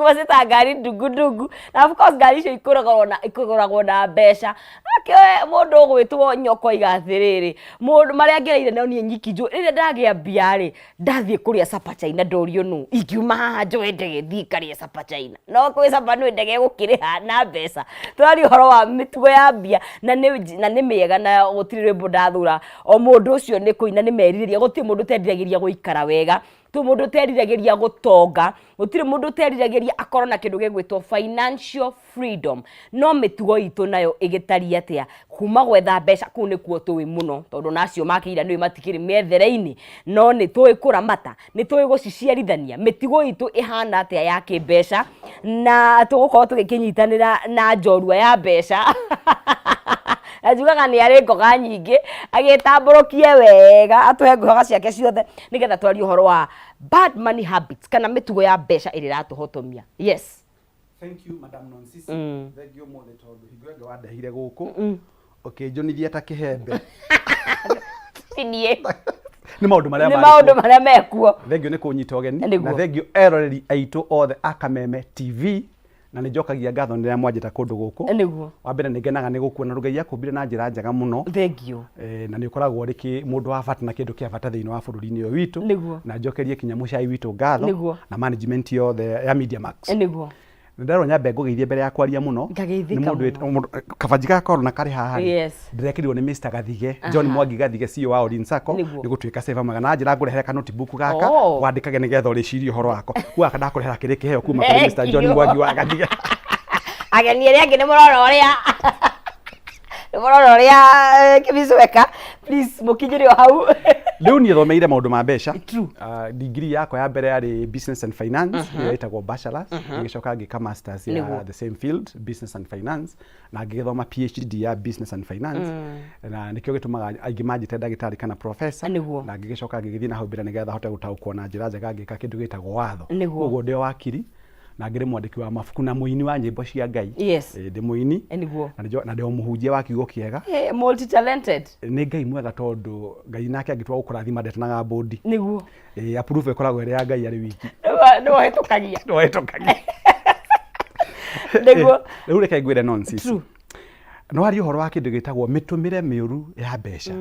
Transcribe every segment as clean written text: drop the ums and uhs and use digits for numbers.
Macĩtaga ngari ndungu ndungu, na of course ngari icio ikũgũragwo na mbeca. Akĩoe mũndũ ũgwĩtwo Nyoko aiga atĩrĩrĩ, mũndũ marĩa ngereire no niĩ nyiki njũĩ. Rĩrĩa ndagĩa mbia rĩ, ndathiĩ kũrĩa Sapa China, ndorio nũ ingiuma haha njoe ndege thiĩ ngarĩe Sapa China. No kwĩ Sapa nĩ ndege gũkĩrĩha na mbeca. Tũraria ũhoro wa mĩtugo ya mbia na nĩ mĩega, na gũtirĩ rwĩmbo ndathũra. O mũndũ ũcio nĩ kũina nĩ merirĩria. Gũtirĩ mũndũ ũteriragĩria gũikara wega, gũtirĩ mũndũ ũteriragĩria gũtonga, gũtirĩ mũndũ ũteriragĩria akorwo na kĩndũ gĩgwĩtwo financial freedom. No mĩtugo itũ nayo ĩgĩtariĩ atĩa kuma gwetha mbeca? Kũu nĩkuo tũĩ mũno, tondũ nacio makĩira nĩũĩ matikĩrĩ mĩethere-inĩ. No nĩ tũĩ kũramata, nĩ tũĩ gũciciarithania? Mĩtugo itũ ĩhana atĩa ya kĩmbeca? Na tũgũkorwo tũgĩkĩnyitanĩra na njorua ya mbeca, na njugaga nĩ arĩ ngoga nyingĩ, agĩtambũrũkie wega atũhe ngoga ciake ciothe, nĩgetha twarie ũhoro wa bad money habits, kana mĩtugo ya mbeca ĩrĩa ĩratũhotomia. Yes. Thank you, Madam Nonsisi. Thank you mũthĩ, tondũ hingo ĩngĩ wandehire gũkũ ũkĩnjũnithia ta kĩhembe. Ti niĩ. Nĩ maũndũ marĩa nĩ marĩ maũndũ kuo. Marĩa mekuo. Thank you nĩ kũnyita ũgeni. Nĩguo. Na thank you eroreri aitũ othe a Kameme TV, na nĩ njokagia ngatho nĩ rĩrĩa mwanjĩta kũndũ gũkũ. Wa mbere, nĩ ngenaga nĩ gũkuona. Ngai akũmbire na njĩra njega mũno. Thank you. Na nĩ ũkoragwo ũrĩ mũndũ wa bata na kĩndũ kĩa bata thĩinĩ wa bũrũri-inĩ ũyũ witũ. Na njokerie kinya mũcai witũ ngatho na management yothe ya Media Max. Nĩ ndarwo nyambe ngũgeithie mbere ya kwaria mũno. Ngageithĩka Nĩ mũndũ mũno. Kabanji ga korona karĩ haha rĩ, ndĩrekĩrirwo nĩ Mr Gathige, John Mwangi Gathige, CEO wa Olin Sacco. Nĩ gũtuĩka seva mwega na njĩra ngũrehere ka notebook gaka wandĩkage nĩgetha ũrĩcirie ũhoro wako. Kuu gaka ndakũrehera kĩrĩ kĩheo kuma kũrĩ Mr John Thank you. Mwangi wa Gathige. Ageni arĩa angĩ nĩ mũrona ũrĩa kĩbicweka, please mũkinyĩre o hau. Rĩu niĩ thomeire maũndũ ma mbeca. True. Degree yakwa ya mbere yarĩ business and finance, ĩrĩa ĩtagwo bachelors. Ngĩgĩcoka ngĩka masters ya the same field, business and finance, na ngĩgĩthoma PhD ya business and finance, na nĩkĩo gĩtũmaga aingĩ manjĩte ndagĩtarĩ kana professor. Na ngĩgĩcoka ngĩgĩthiĩ na hau mbere nĩgetha hote gũtaũkwo na njĩra njega, ngĩka kĩndũ gĩtagwo watho. Koguo ndĩ o wakiri na ngĩrĩ mwandĩki wa mabuku na mũini wa nyĩmbo cia Ngai. Ndĩ mũini na ndĩ o mũhunjia wa kiugo kĩega. Multi talented. Nĩ Ngai mwega, tondũ Ngai nake angĩtua gũkũrathima ndetanaga mbũndi. Approve ĩkoragwo ĩrĩ ya Ngai arĩ wiki. Nĩwe ũhĩtũkagia. Nĩwe. Rĩu reke ngwĩre nonsense. No warie ũhoro wa kĩndũ gĩtagwo mĩtũmĩre mĩũru ya mbeca.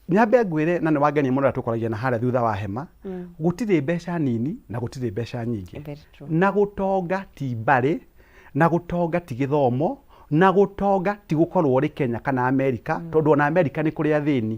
Nyambe ngwĩre, na nĩ wangenia mũno ũrĩa tũkoragia na harĩa thutha wa hema, gũtirĩ mbeca nini na gũtirĩ mbeca nyingĩ. Very true. Na gũtonga ti mbarĩ, na gũtonga ti gĩthomo, na gũtonga ti gũkorwo ũrĩ Kenya kana Amerika, tondũ ona Amerika nĩ kũrĩ athĩni,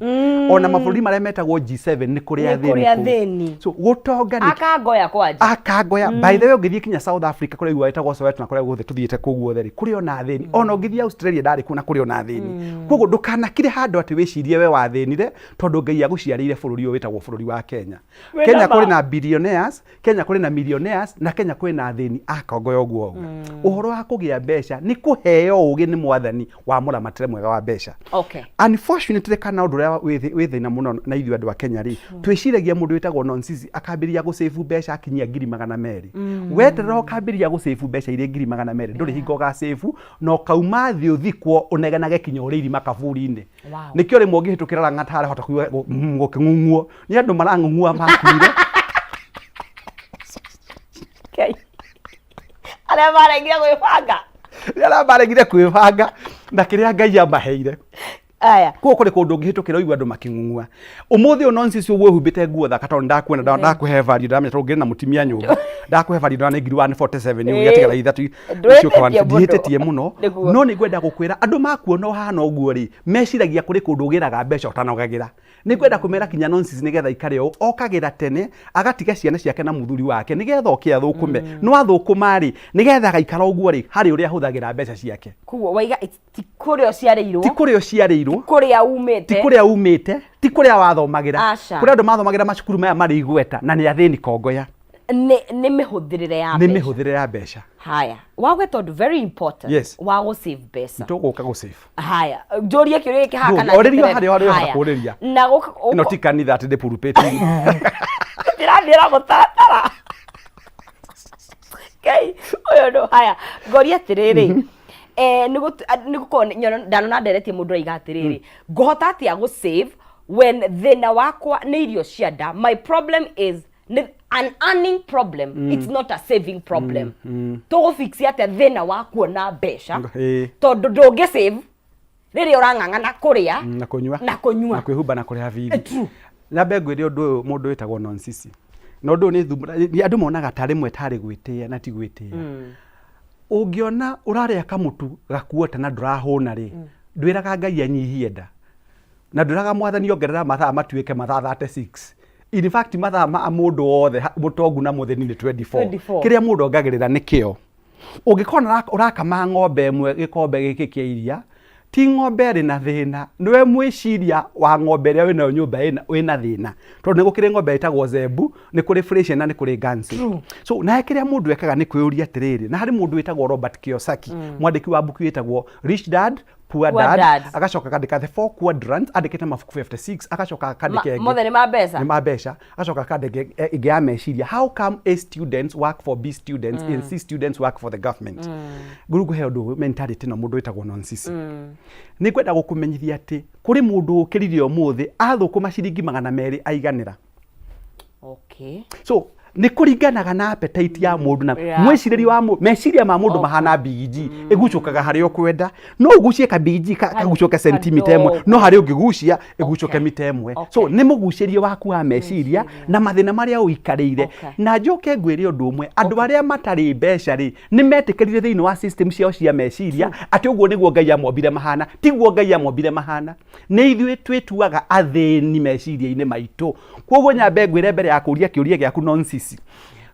ona mabũrũri marĩa metagwo G7 nĩ kũrĩ Nĩ athĩni kũrĩ kũu. athĩni. So gũtonga nĩ Akangoya kwanja. Akangoya. By the way, ũngĩthiĩ kinya South Africa, kũrĩa igua ĩtagwo Soweto, na kũrĩa guothe tũthiĩte kũu guothe rĩ, kũrĩ ona athĩni. Ona ũngĩthiĩ Australia, ndarĩ kuo, na kũrĩ ona athĩni. Koguo ndũkanakire handũ atĩ wĩcirie we wathĩnire tondũ Ngai agũciarĩire bũrũri ũyũ wĩtagwo bũrũri wa Kenya. Wĩna Kenya ma. kũrĩ na billionaires, Kenya kũrĩ na millionaires, na Kenya kwĩ na athĩni akongoya ũguo ũguo. Ũhoro wa kũgĩa mbeca nĩ kũheo ũgĩ nĩ Mwathani wa mũramatĩre mwega wa mbeca. Unfortunately, kana ũndũ ũrĩa wĩ thĩna mũno na ithuĩ andũ a Kenya rĩ, twĩciragia mũndũ wĩtagwo Nonsizi akambĩrĩria gũsave mbeca akinyia 200,000. Weterera ũkambĩrĩria gũsave mbeca irĩ 200,000, ndũrĩ hingo ũgasave, na ũkauma thĩ ũthikwo ũnegenage kinya ũrĩ irima kaburi-inĩ. Nĩkĩo rĩmwe ũngĩhĩtũkĩra Lang'ata harĩa hota kũigua gũkĩng'ung'uo nĩ andũ marang'ung'ua makuire. Ngai. Arĩa maregire gwĩbanga. Nĩ arĩa maregire kwĩbanga na kĩrĩa Ngai amaheire. Aya. Koguo kũrĩ kũndũ ũngĩhĩtũkĩra ũigua andũ makĩng'ung'ua. Ũmũthĩ ũyũ, nonsense, ũguo wĩhumbĩte nguo thaka, tondũ ndakuona, ndakũhe value, ndamenya tondũ ngĩrĩ na mũtumia nyũmba, ndakũhe value, ndona nĩ 147,000 ũgĩatigara ithatũ. Ndwĩtĩtie mũno. Ndihĩtĩtie mũno. No nĩ ngwenda gũkwĩra, andũ makuona ũhana ũguo rĩ, meciragia kũrĩ kũndũ ũgĩraga mbeca ũtanogagĩra. Nĩ ngwenda kũmera kinya nonsense nĩgetha ikare ũũ, okagĩra tene agatiga ciana ciake na mũthuri wake nĩgetha oke athũkũme. No athũkũma rĩ, nĩgetha agaikara ũguo rĩ, harĩ ũrĩa ahũthagĩra mbeca ciake. Koguo waiga ti kũrĩa ũciarĩirwo. Ti kũrĩa ũciarĩirwo. Kũrĩa umĩte. Ti kũrĩa umĩte, ti kũrĩa wathomagĩra. Aca. Kũrĩa andũ mathomagĩra macukuru maya marĩ igweta na nĩ athĩni kongoya. Nĩ mĩhũthĩrĩre ya nĩ mbeca. Mĩhũthĩre ya mbeca. Haya, wagwe tondũ very important. Wa gũ save mbeca. Tũgũka gũ save. Haya, njũrie kĩũria gĩkĩ haha kana Orĩrio. njeterere? Harĩa harĩa ũhota Haya. kũũrĩria. Na ĩno ti kanitha atĩ ndĩ pulpit-inĩ. Ndĩrathiĩ na mũtaratara. Ngai, ũyũ no haya ngoria atĩrĩrĩ, nĩ gũkorwo ndanona nderetie mũndũ aiga atĩrĩrĩ, ngũhota atĩa gũ save when thĩna wakwa nĩ irio cia nda? My problem is Nĩ an earning problem, it's not a saving problem. Tũgũfix atĩa thĩna wa kuona mbeca? Tondũ ndũngĩ save rĩrĩa ũrang'ang'ana kũrĩa Na kũnyua na kũnyua na kwĩhumba na kũrĩha bithi. True. Nyambe ngwĩre ũndũ ũyũ, mũndũ wĩtagwo Nonsisi, na ũndũ ũyũ nĩ thumbũra andũ monaga ta rĩmwe tarĩ gwĩtĩĩa na ti gwĩtĩĩa. Ũngĩona ũrarĩa kamũtu gakuota na ndũrahũna rĩ, ndwĩraga Ngai anyihie nda na ndwĩraga mwathani ongerera mathaa matuĩke mathaa 36. In fact, mathaa ma mũndũ wothe mũtongu na mũthĩni nĩ 24. 24. Kĩrĩa mũndũ ongagĩrĩra nĩ kĩo. Ũngĩkorwo ũrakama ng'ombe ĩmwe gĩkombe gĩkĩ kĩa iria, ti ng'ombe ĩrĩ na thĩna, nĩwe mwĩciria wa ng'ombe ĩrĩa wĩnayo nyũmba wĩna thĩna, tondũ nĩ gũkĩrĩ ng'ombe ĩtagwo Zebu, nĩ kũrĩ Fresian na nĩ kũrĩ Guernsey. So nawe kĩrĩa mũndũ ekaga nĩ kwĩyũria atĩrĩrĩ, na harĩ mũndũ wĩtagwo Robert Kiyosaki, mwandĩki wa mbuku ĩtagwo Rich Dad Poor Poor Dad, Dad. Agacoka akandĩka The Four Quadrants, andĩkĩte mabuku 56, agacoka akandĩka ĩngĩ Mothe nĩ ma mbeca. Nĩ ma mbeca. Agacoka akandĩka ĩngĩ ya meciria, How Come A Students Work for B Students and C Students Work for the Government. Ngũrũ ngũhe ũndũ ũyũ, mentality ĩno mũndũ wĩtagwo Nonsisi, nĩ ngwenda gũkũmenyithia atĩ kũrĩ mũndũ ũkĩrire ũmũthĩ athũkũma ciringi 200 aiganĩra. So nĩ kũringanaga na appetite ya mũndũ na mwĩcirĩrie wa mũndũ. Meciria ma mũndũ mahana bigiji, ĩgucũkaga harĩa ũkwenda. No ũgucie kabigiji kagucũke sentimita 1, no harĩa ũngĩgucia ĩgucũke mita 1. So nĩ mũgucĩrie waku wa meciria na mathĩna marĩa ũikarĩire. Na njoke ngwĩre ũndũ ũmwe, andũ arĩa matarĩ mbeca rĩ, nĩ metĩkĩrire thĩinĩ wa system ciao cia meciria atĩ ũguo nĩguo Ngai amombire mahana. Tiguo Ngai amombire mahana, nĩ ithuĩ twĩtuaga athĩni meciria-inĩ maitũ. Koguo nyambe ngwĩre mbere ya kũria kĩũria gĩaku, Nonsisi,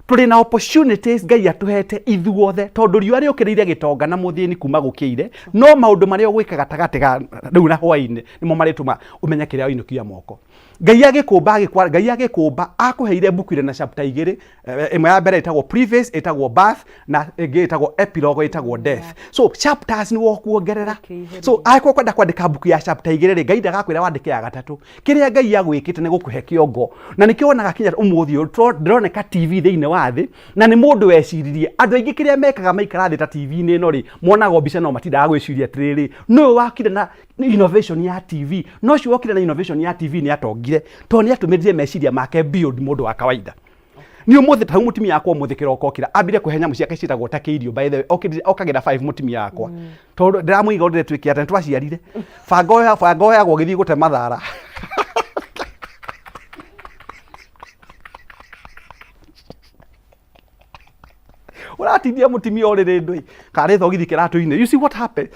tũrĩ na opportunities Ngai atũhete ithuothe, tondũ riũa rĩũkĩrĩire gĩtonga na mũthĩni kuma gũkĩire. No maũndũ marĩa ũgwĩka gatagatĩ ga rĩu na hwaĩ-inĩ nĩmo marĩtũma ũmenye kĩrĩa wainũkia moko. Ngai agĩkũmba agĩkwa, Ngai agĩkũmba akũheire mbuku ĩrĩ na chapter igĩrĩ. Ĩmwe ya mbere ĩtagwo preface, ĩtagwo birth, na ĩngĩ ĩtagwo epilogue, ĩtagwo death. So chapters nĩ wokuongerera. So angĩkorwo kwenda kwandĩka mbuku ya chapter igĩrĩ rĩ, Ngai ndagakwĩra wandĩke ya gatatũ. Kĩrĩa Ngai agwĩkĩte nĩ gũkũhe kĩongo, na nĩkĩo wonaga kinya ũmũthĩ ũyũ ndĩroneka TV thĩinĩ wa thĩ, na nĩ mũndũ weciririe. Andũ aingĩ kĩrĩa mekaga maikara thĩ ta TV-inĩ ĩno rĩ, monaga o mbica no matindaga gwĩciria atĩrĩrĩ, nũũ wakire na innovation ya TV? No ũcio wokire na innovation ya TV nĩ atongire, tondũ nĩ atũmĩrire meciria make beyond mũndũ wa kawaida. Nĩ ũmũthĩ ta rĩu mũtumia wakwa ũmũthĩ kĩroko okĩra ambire kũhe nyamũ ciake ciĩtagwo ta kĩirio. By the way, okĩrire okagĩra 5 mũtumia wakwa, tondũ ndĩramũiga ũndũ twĩke atĩ nĩtwaciarire banga oya banga oyagwo ũgĩthiĩ gũte mathara. Ũratindia mũtumia ũrĩrĩ ndũi karĩ thogithi kĩratũ-inĩ. You see what happened?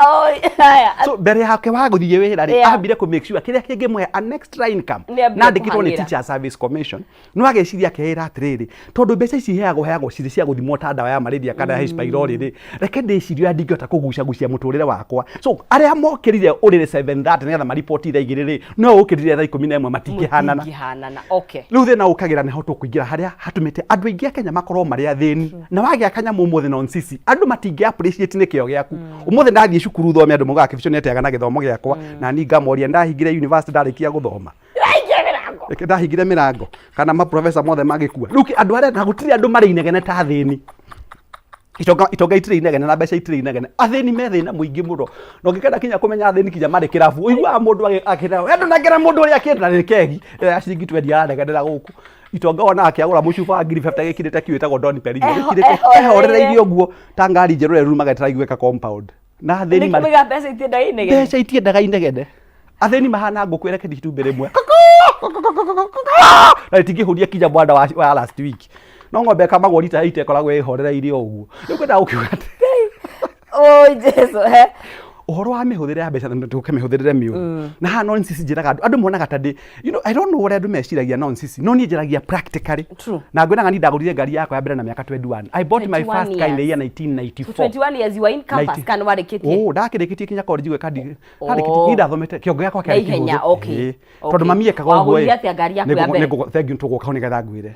Oh, haya. So mbere yake wa gũthiĩ wĩra rĩ, ambire kũ make sure kĩrĩa kĩngĩmũhe an extra income. Nĩ ambire Na andĩkĩtwo nĩ kũhang'ĩra. Teacher Service Commission, no ageciria akeĩra atĩrĩrĩ, tondũ mbeca ici heagwo heagwo cirĩ cia gũthimwo ta ndawa ya malaria kana ya H pylori rĩ, reke ndĩcirie ũrĩa ndingĩhota kũgucagucia mũtũrĩre wakwa. So arĩa mokĩrire ũrĩrĩ 7:30 nĩgetha mariboti thaa 2 rĩ, no ũkĩrire thaa 11, matingĩhanana. Mũtingĩhanana. Rĩu thĩna ũkagĩra nĩho tũkũingĩra harĩa hatũmĩte andũ aingĩ a Kenya makorwo marĩ athĩni. Na wagĩa kanyamũ ũmũthĩ, Nonsisi, andũ matingĩ appreciate nĩ kĩo gĩaku. Ũmũthĩ ndathiĩ cukuru thome, andũ maugaga kĩbico nĩateaga na gĩthomo gĩakwa, na niĩ ngamoria, ndahingire university ndarĩkia gũthoma? Ndĩrahingia mĩrango. Reke ndahingire mĩrango kana maprofesa mothe magĩkua? Rĩu andũ arĩa na gũtirĩ andũ marĩ inegene ta athĩni. Itonga, itonga itirĩ inegene na mbeca itirĩ inegene. Athĩni me thĩna mũingĩ mũno, na ũngĩkenda kinya kũmenya athĩni kinya marĩ kĩrabu, ũiguaga mũndũ akĩra we ndũnengere mũndũ ũrĩa akĩenda na nĩ kegi ĩyo ya ciringi 20 aranegenera gũkũ. Itonga wona akĩagũra mũcuba wa ngiri 50 gĩkirĩte kiu ĩtagwo Don Perignon, gĩkirĩte ehorereirie ũguo ta ngari njerũ ĩrumaga ĩtaraiguĩka compound. Na athĩni Nĩkĩ marĩ mũigaga mbeca itiendaga inegene? Mbeca itiendaga inegene. Athĩni mahana ngũkũ ĩreketie itumbĩ rĩmwe na rĩtingĩhũria kinya mwanda wa last week, no ng'ombe ĩkamagwo rita ite ĩkoragwo ĩhorereirie o ũguo. Rĩu ngwendaga gũkiuga atĩ Oi Jesu, he. Ũhoro wa mĩhũthĩre ya mbeca, na tũke mĩhũthĩrĩre mĩũru, na haha Nonsense njĩraga andũ, andũ monaga ta ndĩ I don't know ũrĩa andũ meciragia, Nonsense, no niĩ njaragia practically. Na ngwĩraga niĩ ndagũrire ngari yakwa ya mbere na mĩaka 21. I bought my 21 first car in the year years. 1994. 21 years you are in campus 90. kana warĩkĩtie? Oh, ndakĩrĩkĩtie kinya college gwĩka Oh. Niĩ ndathomete kĩongo gĩakwa Na kĩarĩ ihenya, kĩhũthũ. okay. Ĩĩ. Tondũ mami ekaga ũguo Wagũrire ĩ. atĩa ngari yaku ya mbere? Thank you, tũgũka hau nĩgetha ngwĩre.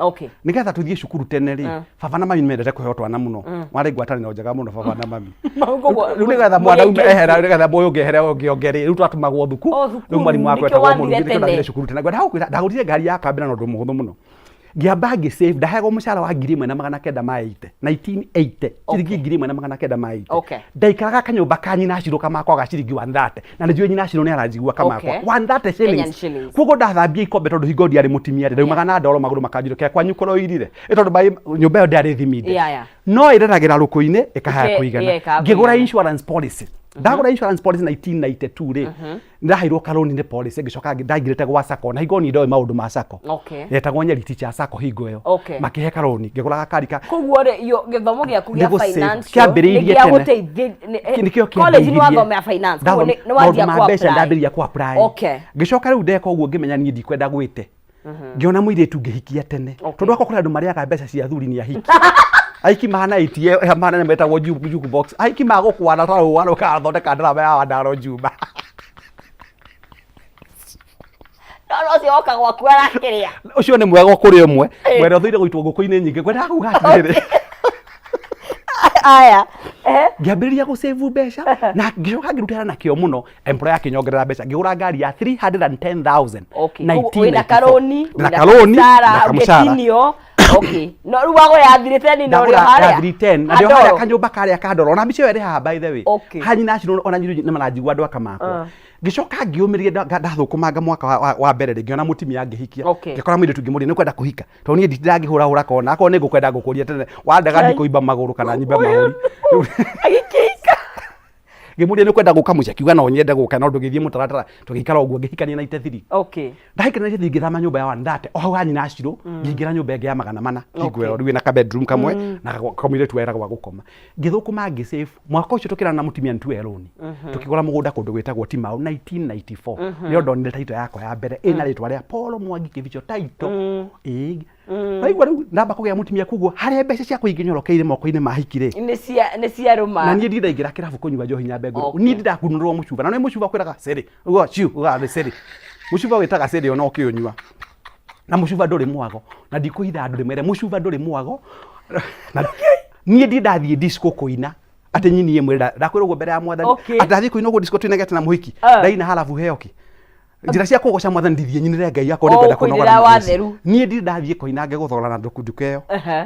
Nĩgetha tũthiĩ cukuru tene rĩ, baba na mami nĩmendete kũheo twana mũno. Marĩ ngwatanĩro njega mũno baba na mami. Koguo Rĩu nĩgetha mwana ume mũrĩkĩtie. ehera, nĩgetha ũyũ ũngĩ ehere, ũyũ ũngĩ onge rĩ, rĩu twatũmagwo thuku. Oh, thukuru, Rĩu mwarimũ wakwa nĩkĩo etagwo wathire Mũrungi, nĩkĩo tene. ndathire cukuru tene. Ngwenda gũkwĩra ndagũrire ngari yakwa mbere na ũndũ mũhũthũ mũno. Ngĩamba ngĩ save, ndaheagwo mũcara wa 1980, 1980, ciringi 1980. Ndaikaraga kanyũmba ka nyina Shiro kamakwa ga ciringi 130, na nĩnjũĩ nyina Shiro nĩ aranjigua kamakwa. Okay. 130 Kenyan shillings. shillings. Koguo ndathambia ikombe tondũ hingo ndiarĩ mũtimia rĩ, ndaumaga na ndoro magũrũ makanjirwo kĩa kwanyu kũroirire. Ĩ tondũ nyũmba ĩyo ndĩarĩ thiminde. No ĩreragĩra rũkũ-inĩ ĩkahaya kũigana. Yeah, ĩkaga Ngĩgũra kũigana. insurance policy. Ndagũra insurance policy 1992 rĩ, ndaheirwo karũni nĩ policy ngĩcoka ndaingĩrĩte gwa sacco na hingo niĩ ndoĩ maũndũ ma sacco. Yetagwo Nyeri Teacher Sacco hingo ĩyo. Makĩhe karũni ngĩgũra gakari ka Koguo rĩ, gĩthomo gĩaku gĩa Nĩ gũ save. financial Kĩambĩrĩirie nĩ gĩa tene. gũteithĩ- Nĩkĩo college nĩ kĩandeithirie. wathomera finance, koguo nĩ wanjia Maũndũ ma kũ mbeca apply. ndambĩrĩria kũ apply. Ngĩcoka rĩu ndeka ũguo ngĩmenya niĩ ndikwenda gwĩte. Ngĩona mũirĩtu ngĩhikia tene. Tondũ akwa kũrĩ andũ marĩaga mbeca cia athuri nĩ ahiki. Ahiki mahana ATM, mahana nyamũ ĩtagwo jukebox. Ahiki magũkwana ta rũa rũkathondeka ndarama ya Wandaro Juma. No, no, ũcio woka gwaku arakĩrĩa. Ũcio nĩ mwega kũrĩ ũmwe. Mwena ũthũire gũitwo ngũkũ-inĩ nyingĩ. Ngwendaga kuga atĩrĩrĩ. Aya. Ngĩambĩrĩria gũ save mbeca na ngĩcoka ngĩrutĩra na kĩo mũno. Employer akĩnyongerera mbeca ngĩgũra ngari ya 310,000. Okay. Koguo wĩna karũni, na wĩna karũni, kamũcara, na kamũcara. ũgĩtinio. Okay. No rĩu wagũra ya 310 na ũrĩ o Ndagũra harĩa. ya 310 na ndĩ o Handoro. harĩa kanyũmba karĩa ka ndoro. Ona mbica ĩyo ĩrĩ haha by the way. Hanyi na acio ona nyiru nĩ maranjigua andũ aka makwa. Ngĩcoka ngĩũmĩrĩria ndathũkũmanga mwaka wa mbere rĩ, ngĩona mũtumia ngĩhikia. Ngĩkora mũirĩtu ngĩmũria nĩ ũkwenda kũhika? Tondũ niĩ ndingĩhũrahũra kona, akorwo nĩ ngũkwenda ngũkũria tene. Wandega ndikũimba magũrũ kana nyimbe mahũri. Agĩkĩhika. Ngĩmũria nĩ ũkwenda gũka mũciĩ, akiuga no nyende gũka, no ndũgĩthiĩ mũtaratara. Tũgĩikara ũguo ngĩhikania na 83. Ndahikania na 83 ngĩthama nyũmba ya 130 o hau ha nyina Shiro, ngĩingĩra nyũmba ĩngĩ ya 400 hingo ĩyo, rĩu ĩna ka bedroom kamwe na kamũirĩtu wera gwa gũkoma. Ngĩthũkũma ngĩ save. Mwaka ũcio tũkĩrana na mũtumia nĩ tuoya rũni. Tũkĩgũra mũgũnda kũndũ gwĩtagwo Timau 1994. Nĩyo ndonire title yakwa ya mbere ĩna rĩtwa rĩa Paul Mwangi Kĩbicho title. Ĩĩ. Waigua rĩu ndamba kũgĩa mũtumia koguo harĩa mbeca ciakwa ingĩnyorokeire moko-inĩ ma hiki rĩ. Nĩ cia rũma. Na niĩ ndindaingĩra kĩrabu kũnyua njohi nyambe ngũrũ. Niĩ ndindakunũrwo mũcuba. Na nĩ mũcuba kwĩraga cĩrĩ. Uga ciu, uga nĩ cĩrĩ. Mũcuba wĩtaga cĩrĩ ona ũkĩũnyua. Na mũcuba ndũrĩ mwago. Na ndikũhitha andũ ndĩmere mũcuba ndũrĩ mwago. Na niĩ ndindathiĩ disco kũina. Atĩ nyini ĩmwe ndakwĩra ũguo mbere ya mwathani. Atĩ ndathiĩ kũina ũguo disco twĩnegete na mũhiki. Ndaina halafu heo kĩ. Njĩra cia kũgoca mwathani ndithiĩ nyinĩre Ngai akorwo nĩngwenda Oh, kũnogora kũinĩra mwĩrĩ. watheru. Niĩ ndirĩ ndathiĩ kũina ngĩgũthogora na nduku ĩyo.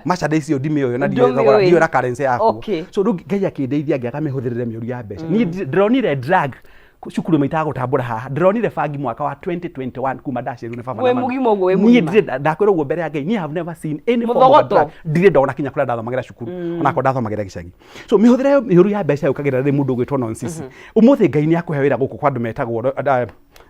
Mercedes ĩyo ndimĩũĩ na ndiũĩ Ndũmĩũĩ. thogora, ndiũĩ na currency yakuo. So rĩu Ngai akĩndeithia ngĩaga mĩhũthĩrĩre mĩũru ya mbeca. Niĩ ndĩronire drug cukuru maitaga gũtambũra haha. Ndĩronire bangi mwaka wa 2021 kuma ndaciarirwo nĩ baba Wĩ na mami. mũgima ũguo, wĩ Niĩ mũgima. ndirĩ ndakwĩra ũguo mbere ya Ngai, niĩ have never seen any form of a Mũthogoto. drug. Ndirĩ ndona kinya kũrĩa ndathomagĩra cukuru. Ona korwo ndathomagĩra gĩcagi. So mĩhũthĩre mĩũru ya mbeca yũkagĩra rĩrĩ mũndũ ũgwĩtwo nonsense. Ũmũthĩ Ngai nĩ akũhe wĩra gũkũ kwa andũ metagwo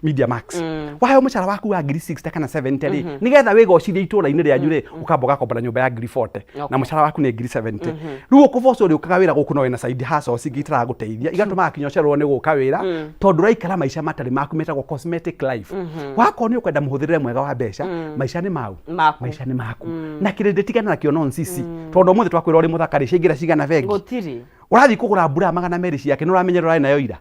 Media Max. Waheo mũcara waku wa ngiri 60 kana 70 rĩ, nĩgetha wĩgocithie itũũra-inĩ rĩanyu rĩ, ũkamba ũgakombora nyũmba ya ngiri 40 na mũcara waku nĩ ngiri 70. Rĩu ũkũboco ũrĩũkaga wĩra gũkũ no wĩna side hustles ingĩ itaragũteithia, igatũmaga kinya ũcererwo nĩ gũka wĩra tondũ ũraikara maica matarĩ maku metagwo cosmetic life. Wakorwo nĩ ũkwenda mũhũthĩrĩre mwega wa mbeca, maica nĩ mau. Maku. Maica nĩ maku. Na kĩrĩndĩ tigana nakĩo nonsense. Tondũ ũmũthĩ twakwĩra ũrĩ mũthaka rĩ, ciaingĩra cigana bengi? Gũtirĩ. Ũrathiĩ kũgũra mbura 200 ciake, nĩ ũramenya ũrarĩ nayo ira.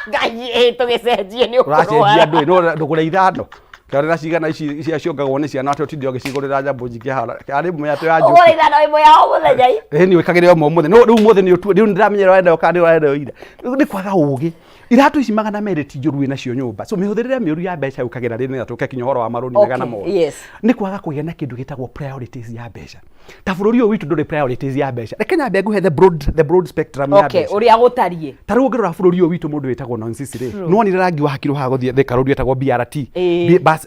Ngai, ĩ, tũgĩcenjie nĩ Ũracenjia ũkũrwara. ndũĩ, no ndũgũre ithano. Kĩorera cigana ici cia ciongagwo nĩ ciana atĩ ũtinde ũgĩcigũrĩra nyamũ nyingĩ haha. Arĩ mũya ya njũkĩ. Ũgũre ithano ĩmwe ya o mũthenya ĩ. Ĩ, nĩ wĩkagĩre o ũmũthĩ. No rĩu ũmũthĩ nĩ ũtue, rĩu nĩndĩramenya ũrarĩ nayo kana nĩ ũrarĩ nayo ira. Rĩu nĩ kwaga ũgĩ. Iratũ ici 200 ti njũru wĩnacio nyũmba. So mĩhũthĩrĩre mĩũru ya mbeca yũkagĩra rĩ nĩgetha tũke kinya ũhoro wa marũni mega na moru. Nĩ kwaga kũgĩa na kĩndũ gĩtagwo priorities ya mbeca. Ta bũrũri ũyũ witũ ndũrĩ priorities ya mbeca. Reke nyambe ngũhe the broad spectrum ya mbeca. Ũrĩa gũtariĩ. Ta rĩu ũngĩrora bũrũri ũyũ witũ mũndũ wĩtagwo Nonsense rĩ, nĩwonire rangi wahakirwo haha gũthiĩ Thika Road wĩtagwo BRT,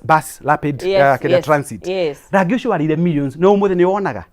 bus rapid, kĩrĩa transit. Rangi ũcio warĩire millions, no ũmũthĩ nĩ wonaga.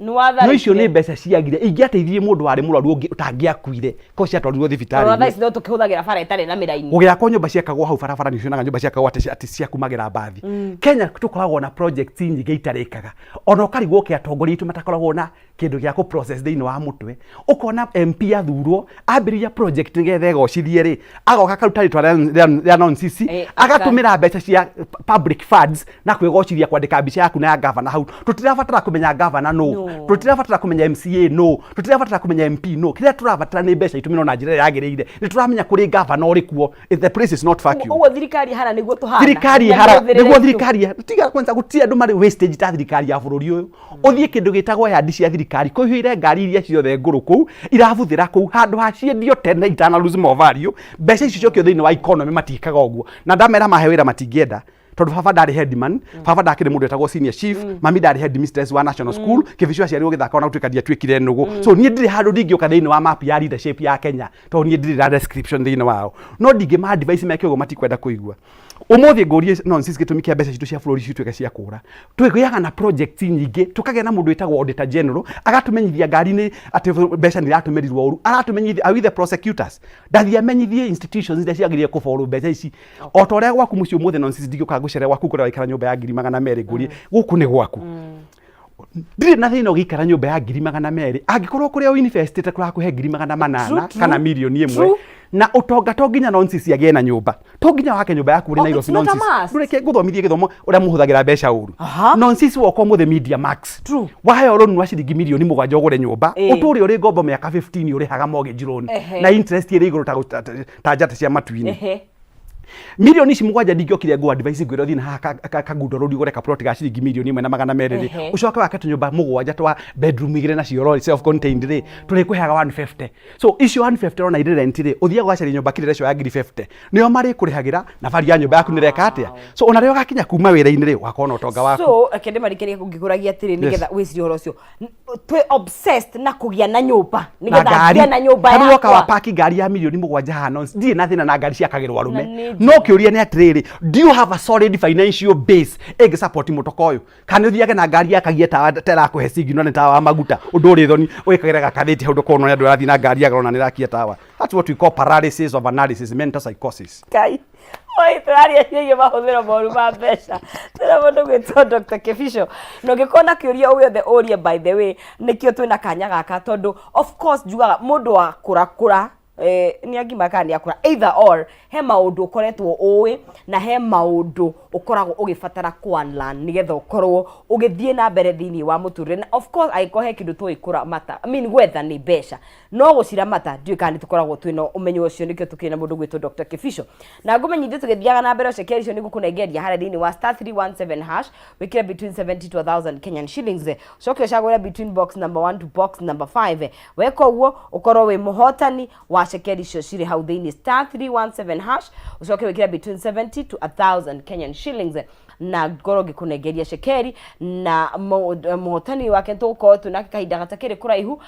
Nĩ watharĩkire. No icio nĩ mbeca ciagire, ingĩateithirie mũndũ warĩ mũrwaru ũngĩ ũtangĩakuire, ko ciatwarirwo thibitarĩ. Tondũ thaa ici no tũkĩhũthagĩra bara ĩtarĩ na mĩraini. Gũgĩakwo nyũmba ciakagwo hau barabara, nĩ cionaga nyũmba ciakagwo atĩ cia kumagĩra mbathi. Kenya tũkoragwo na projects nyingĩ itarĩkaga. Ona ũkarigwo ũkĩ atongoria aitũ matakoragwo na kĩndũ gĩa kũ process thĩinĩ wa mũtwe. Ũkona MP athurwo, ambĩrĩria project nĩgetha egocithie rĩ, agoka akaruta rĩtwa rĩa nonsense, agatũmĩra mbeca cia public funds na kwĩgocithia kwandĩka mbica yaku na ya gavana hau. Tũtirabatara kũmenya gavana nũ, No. tũtirabatara kũmenya MCA nũ, tũtirabatara kũmenya MP nũ. Kĩrĩa tũrabatara nĩ mbeca itũmĩrwo na njĩra ĩrĩa yagĩrĩire. Nĩ tũramenya kũrĩ gavana ũrĩ kuo. If the place is not vacuum. Ũguo thirikari ĩhana nĩguo tũhana. Thirikari Na ĩhana, mĩhũthĩrĩre nĩguo itũ. thirikari ĩhana. Tiga kwanza gũtirĩ andũ marĩ wastage ta thirikari ya bũrũri ũyũ. Ũthiĩ kĩndũ gĩtagwo yandi cia thirikari, kũihũire ngari iria ciothe ngũrũ kũu, irabuthĩra kũu, handũ ha ciendio tene itana lose more value, mbeca icio ciokio thĩinĩ wa economy matiĩkaga ũguo. Na ndamera mahe wĩra matingĩenda. Tondũ baba ndarĩ headman, baba ndakĩrĩ mũndũ wetagwo senior chief, mami ndarĩ headmistress wa national school, Kĩbicu aciarirwo gĩthaka ona gũtuĩka ndiatuĩkire nũgũ. So niĩ ndirĩ handũ ndingĩũka thĩinĩ wa map ya leadership ya Kenya, tondũ niĩ ndirĩ na description thĩinĩ wao. No ndingĩma advice meke ũguo, matikwenda kũigua. Ũmũthĩ ngũrie nonsense, gĩtũmi kĩa mbeca citũ cia bũrũri cituĩke cia kũra, twĩgĩaga na projects nyingĩ, tũkagĩa na mũndũ wĩtagwo auditor general agatũmenyithia ngari nĩ atĩ mbeca nĩ iratũmĩrirwo ũru, aratũmenyithia. Are we the prosecutors? Ndathiĩ amenyithie institutions iria ciagĩrĩire kũborwo mbeca ici. O ta ũrĩa gwaku mũciĩ ũmũthĩ, nonsense, ndingĩũka ngũcere gwaku kũrĩa waikara nyũmba ya 200,000, ngũrie gũkũ nĩ gwaku. Ndirĩ na thĩna ũgĩikara nyũmba ya 200,000 angĩkorwo kũrĩa ũinvestĩte kũrakũhe 800,000 True. kana 1,000,000. True. Na ũtonga to nginya nonsense agĩe na nyũmba, to nginya wake nyũmba yaku ũrĩ Oh, Nairobi. it's not a Nonsense, must. ndũreke ngũthomithie gĩthomo ũrĩa mũhũthagĩra mbeca ũru. Nonsense, woka ũmũthĩ Media Max, waheo rũni rwa ciringi 7 mirioni ũgũre nyũmba, ũtũre ũrĩ ngombo mĩaka 15 ũrĩhaga mortgage loan na interest ĩrĩ igũrũ ta njata cia matu-inĩ. 7 mirioni ndingĩokire ngũ advice ngwĩra ũthiĩ na haha Kangundo Road ũgũre kaplot ga ciringi 1,200,000 rĩ, ũcoke wake tũnyũmba mũgwanja twa bedroom igĩrĩ nacio rori self contained rĩ, tũrĩkũheaga 150. So icio 150 ona irĩ rent rĩ, ũthiaga ũgacaria nyũmba Kileleshwa ya ngiri 50, nĩo marĩkũrĩhagĩra na value ya nyũmba yaku nĩreka atĩa. So ona rĩrĩa ũgakinya kuma wĩra-inĩ rĩ, ũgakorwo na ũtonga waku. So reke ndĩmarikĩrie ngĩkũragia atĩrĩ, nĩgetha wĩcirie ũhoro ũcio. Twĩ obsessed na kũgĩa na nyũmba na nĩgetha ngari ngĩe na nyũmba tarĩu woka wa yakwa. paki ngari ya 7 mirioni haha no ndirĩ na thĩna na ngari ciakagĩrwo arũme. Na nĩ No kĩũria nĩ atĩrĩrĩ, do you have a solid financial base ĩngĩ support mũtoka ũyũ, kana ũthiage na ngari yakagia tawa ta ĩrakũhe signal nĩ tawa wa maguta, ũndũ ũrĩ thoni wĩkagĩra gakathĩti hau ndũkorwo nĩ andũ arathiĩ na ngari ya goro na nĩ ĩrakia tawa? That's what we call paralysis of analysis, mental psychosis. Ngai oi, tũraria ciĩgiĩ mahũthĩro moru ma mbeca. Tũrĩa mũndũ gwĩtwo Dr. Kibicho, na ũngĩkorwo na kĩũria o gĩothe ũrie, by the way, nĩkĩo twĩna kanya gaka, tondũ of course njugaga mũndũ wa kũrakũra nĩ agima kana nĩ akũra, either or, he maũndũ ũkoretwo ũĩ na he maũndũ ũkoragwo ũgĩbatara kũ unlearn nĩgetha ũkorwo ũgĩthiĩ na mbere thĩinĩ wa mũtũrĩre. Na of course angĩkorwo he kĩndũ tũĩ kũramata, I mean, gwetha nĩ mbeca, no gũciramata ndiũĩ kana nĩ tũkoragwo twĩna ũmenyo ũcio. Nĩkĩo tũkĩrĩ na mũndũ gwĩtwo Dr. Kibicho. Na ngũmenyithie tũgĩthiaga na mbere, ũcekeri icio nĩ ngũkũnengeria harĩa thĩinĩ wa *317#, wĩkĩre between 70 to 1000 Kenyan shillings, ũcoke ũcagũre between box number 1 to box number 5. Weka ũguo ũkorwo wĩ mũhotani wa cekeri icio cirĩ hau thĩinĩ, *317#, ũcoke wĩkĩre between 70 to 1000 Kenyan shillings, na ngorwo ngĩkũnengeria cekeri na mũhotani wake tũgũkorwo twĩnake kahinda gatakĩrĩ kũraihu,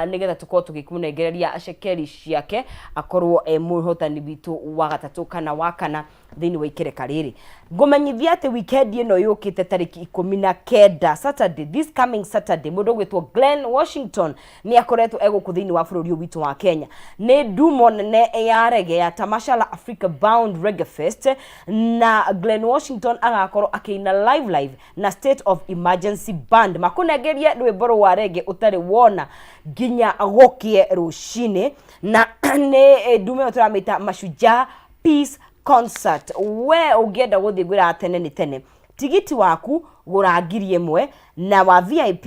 nĩgetha tũkorwo tũgĩkũnengereria cekeri ciake, akorwo e mũhotani witũ wa gatatũ kana wa kana thĩinĩ wa ikereka rĩrĩ. Ngũmenyithia atĩ weekend ĩno yũkĩte, tarĩki 19, Saturday, this coming Saturday, mũndũ ũgwĩtwo Glenn Washington nĩ akoretwo egũkũ thĩinĩ wa bũrũri ũyũ witũ wa Kenya. Nĩ ndumo nene ya reggae ya Tamasha la Africa Bound Reggae Fest, na Glenn Washington agakorwo akĩina live live na State of Emergency Band, makũnengerie rwĩmbo rwa reggae ũtarĩ wona nginya gũkĩe rũcinĩ. Na nĩ ndume ĩyo tũramĩta Mashujaa Peace Concert. We ũngĩenda gũthiĩ, ngwĩraga tene nĩ tene, tigiti waku gũra 1000, na wa VIP